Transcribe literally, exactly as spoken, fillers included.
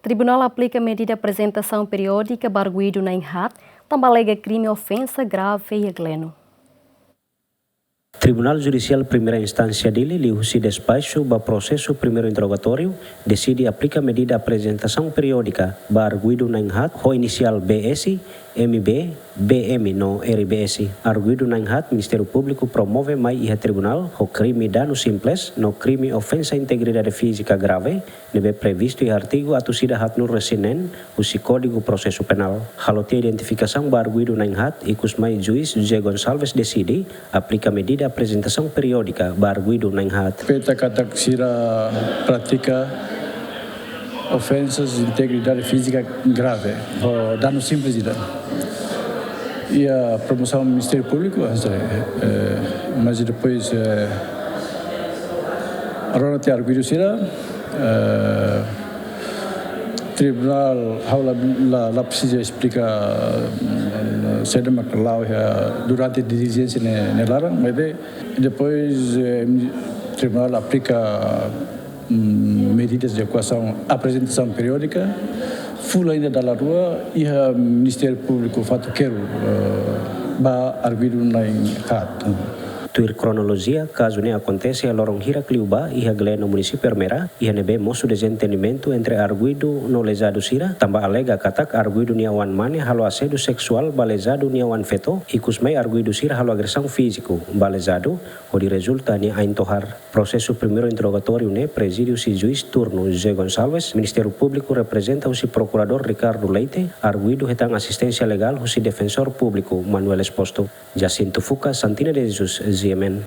Tribunál aplika medida aprezentasaun periódika ba arguidu na'in-haat, tanba alega krime ofensa grave iha Gleno. Tribunál Judisiál Primeira Instánsia Dili, liuhusi despaxu ba prosesu primeiru interrogatóriu, deside aplika medida aprezentasaun periódika ba arguidu na'in-haat ho inisiál B S, M B, B M no R B S. Arguidu na'in-haat Ministériu Públiku promove mai iha tribunál ho krime danu simples no krime ofensa integridade fízika grave, ne'ebé previstu iha artigu atus ida haatnulu resin neen husi Kódigu Prosesu Penál. Halo tiha identifikasaun ba arguidu na'in-haat, ikusmai juís José Gonçalves deside aplika medida aprezentasaun periódika ba arguidu na'in-haat. Suspeita katak sira pratika ofensas integridade fízika grave ho danu simples ida. Iha promosaun Ministériu Públiku, eh, mas depois, eh, rona tiha arguidu sira, eh, tribunál, ha'u la, la, la presiza esplika, mm, saida mak la'o iha durante dilijénsia ne'e, ne'e laran, mas de-, depois, eh, tribunál aplika, mm, medidas de koasaun, aprezentasaun periódika, fulan ida dala rua, iha Ministériu Públiku Fatukeru, eh, ba arguidu na'in-haat. Tuir kronolojia, kazu ne'e akontese iha loron hirak liubá iha Gleno, Munisípiu Ermera, iha ne'ebé mosu dezentendimentu entre arguidu no lezadu sira, tanba alega katak arguidu nia oan-mane halo asédiu seksuál ba lezadu nia oan-feto, ikusmai arguidu sira halo agresaun fíziku ba lezadu, hodi rezulta nia ain tohar. Prosesu primeiru interrogatóriu ne'e prezide husi juís turnu José Gonçalves, Ministériu Públiku reprezenta husi Prokuradór Ricardo Leite, arguidu hetan asisténsia legál husi Defensór Públiku Manuel Exposto. Jacinto Fuca, Santina de Jesus, G M N.